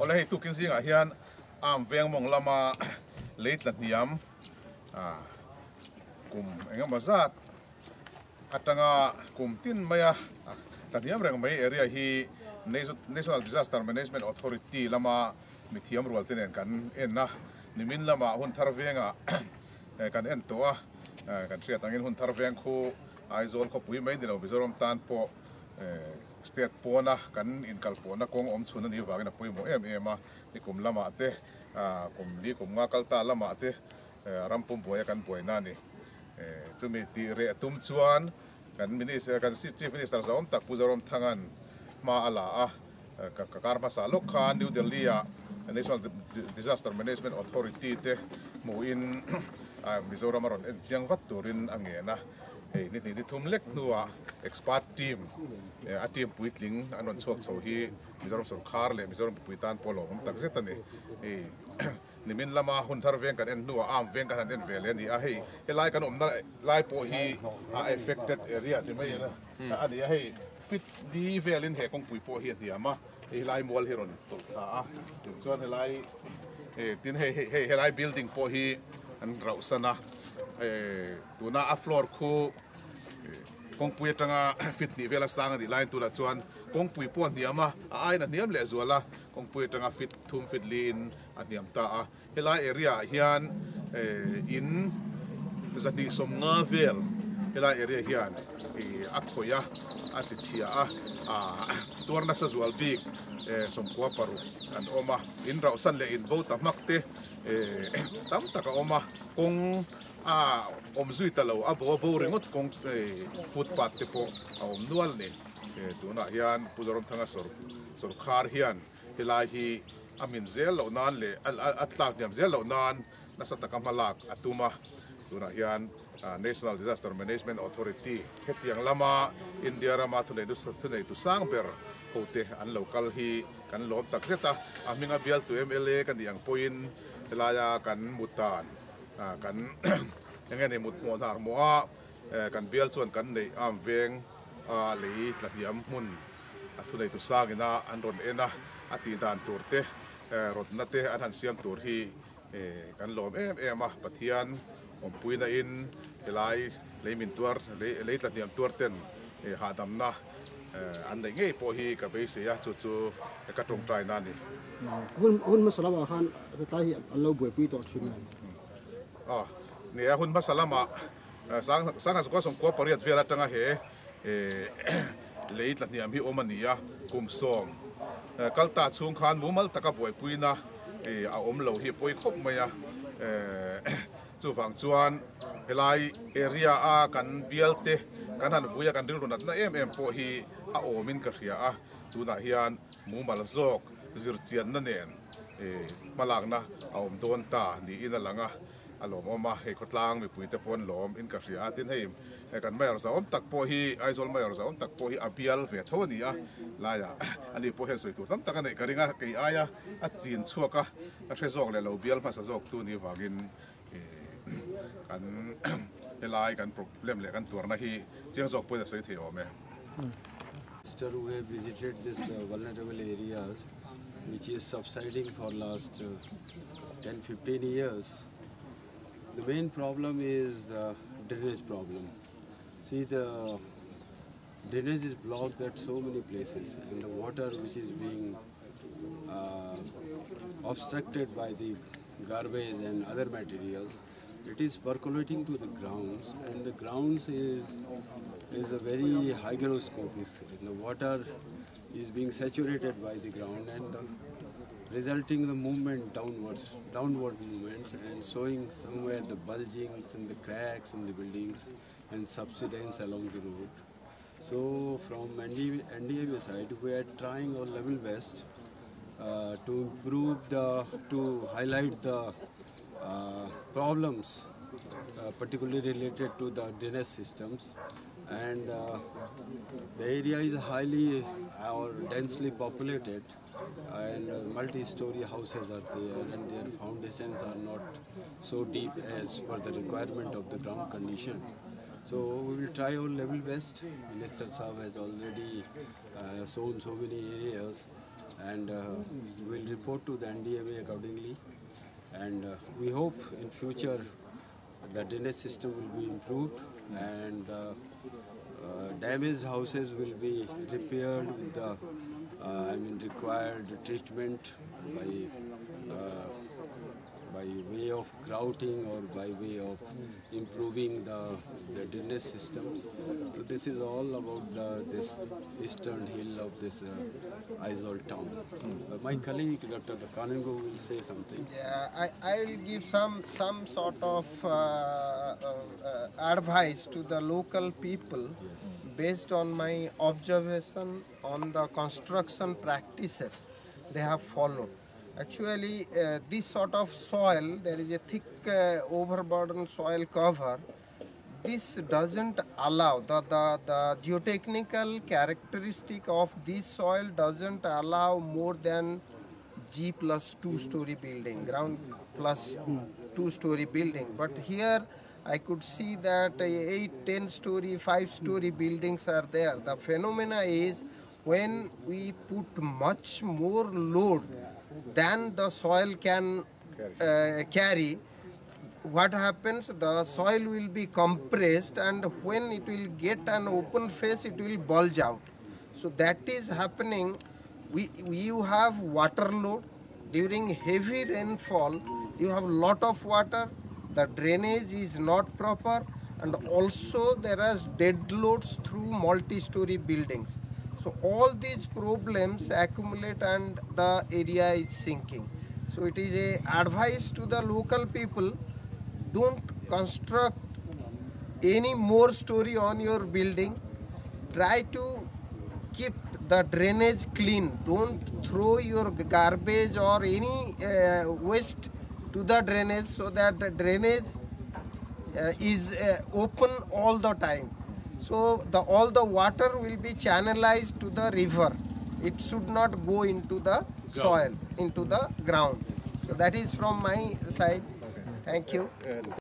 Awle hei tukin zingah hian arm veng mawng lama lei tla hniam kum engemaw zat atanga kum tin maia tla hniam reng mai area hi National Disaster Management Authority lama mithiam rual te nen kan en a, nimin lamah hun thar vengah kan en tawh a, kan hriat angin hun thar veng khu Aizawl khawpui mai ni lo Mizoram tan pawh State pawna kan inkalpawhna kawng awm chhun a nih vangin a pawimawh em em a, ni kum lamah te, kum li kum nga kal ta lamah te ram pum buaia kan buaina a ni. Chumi tih reh tum chuan kan Minister, kan Chief Minister zahawm tak Pu Zoramthanga'n hma a la a, ka kar hmasa lawk khan New Delhi-ah National Disaster Management Authority te hmuhin Mizoram a rawn en chiang vat turin a ngen a. Hei ni hnih ni thum lek hnuah expert team a team puitling an rawn chhuak chho hi Mizoram sorkar leh Mizoram mipui tan pawh lawmawm tak zet a ni. Hei nimin lama hun thar veng kan en hnuah arm veng kan han en ve leh a ni a, hei helai kan awmna lai pawh hi a affected area ti mai a ni a, hei fit li velin he kawngpui pawh hi a hniam a, hei helai mual hi a rawn tawlh thla a, tichuan helai tin hei hei helai building pawh hi an rauhsan a. Tuna a floor khu kawngpui atanga feet hnih vela sang a nih laiin tunah chuan kawngpui pawh a hniam a, a aiin a hniam leh zual a, kawngpui atanga feet thum feet liin a hniam ta a. Helai area ah hian in zahnih sawmnga vel helai area hian a khawih a, a ti chhia a, tuar nasa zual bik sawmkua paruk an awm a, in rauhsan leh in bo ta hmak te tam tak a awm a, kawng. A awm zui ta lo, a bo a bo ringawt kawng footpath te pawh a awm nual a ni. Tunah hian Pu Zoramthanga sawrkhar hian helai hi a min zel loh nan leh a tlak hniam zel loh nan nasa taka hma lak a tum a. Tunah hian National Disaster Management Authority hetiang lama India rama thuneitu sang ber hote an lo kal hi kan lawm tak zet a. A hminga bialtu mla ka nih ang pawhin helaia kan mutan Kan eng nge ni mut hmuh hnar hmuh a, kan bial chuan kan neih am veng a lei tla hniam hmun a thuneitu sangin a an rawn en a, a tih dan tur te rawtna te an han siam tur hi kan lawm em em a, Pathian awmpuina in helai lei min tuar lei tla hniam tuar ten hahdamna An neih ngei pawh hi ka beisei a, chu chu ka tawngtaina a ni. Hun hmasa lamah khan tlai hi an lo buaipui tawh thin a. Aw, ni a, hun hmasa lamah Sangha Sakawr Sawmkua pariat vel atanga he lei tla hniam hi awm a ni a, kum sawm kal ta chhung khan mumal taka buaipuina a awm lo hi a pawi khawp mai a. Chuvang chuan helai area a kan bial te kan han vui a kan rilru natna em em pawh hi a awmin ka hria a, tunah hian mumal zawk zirchianna nen hmalakna a awm dawn ta niin a lang a, a lawmawm a, hei khawtlang mipui te pawh an lawm in ka hria a, tin hei kan mayor zahawm tak pawh hi Aizawl mayor zahawm tak pawh hi a bial ve tho a ni a, laiah ani pawh hian sawi tur tam tak a neih ka ring a, kei aia a chin chhuak a, ka hre zawk leh lo bial hmasa zawk tu ni vangin kan helai kan problem leh kan tuarna hi chiang zawk pawhin a sawi thei awm e. Minister who have visited this vulnerable areas which is subsiding for last 10 15 years the main problem is the drainage problem see the drainage is blocked at so many places and the water which is being uh, obstructed by the garbage and other materials it is percolating to the grounds and the grounds is is a very hygroscopic the water is being saturated by the ground and the resulting the movement downwards downward movements and showing somewhere the bulgings and the cracks in the buildings and subsidence along the road. So from NDMA side, we are trying our level best uh, to improve the, to highlight the uh, problems, uh, particularly related to the drainage systems. And uh, the area is highly or densely populated and uh, multi-story houses are there and their foundations are not so deep as per the requirement of the ground condition. So we will try our level best. Minister Saab has already uh, shown so many areas. And we'll report to the NDMA accordingly. And we hope in future the drainage system will be improved and damaged houses will be repaired with the I mean required treatment by way of grouting or by way of improving the drainage systems. So this is all about this eastern hill of this Aizawl town. My colleague Dr. Kanungo will say something. Yeah, I will give some sort of advice to the local people. Yes. Based on my observation on the construction practices they have followed. Actually, this sort of soil, there is a thick overburden soil cover. This doesn't allow, the geotechnical characteristic of this soil doesn't allow more than G plus 2-story building, ground plus 2-story building. But here I could see that 8, 10-story, 5-story buildings are there. The phenomena is when we put much more load than the soil can carry, what happens, the soil will be compressed, and when it will get an open face, it will bulge out. So that is happening. You have water load. During heavy rainfall, you have lot of water, the drainage is not proper, and also there are dead loads through multi-story buildings. So all these problems accumulate and the area is sinking. So it is a advice to the local people, don't construct any more story on your building. Try to keep the drainage clean. Don't throw your garbage or any waste to the drainage, so that the drainage is open all the time. So all the water will be channelized to the river. It should not go into the soil, into the ground. So that is from my side. Thank you.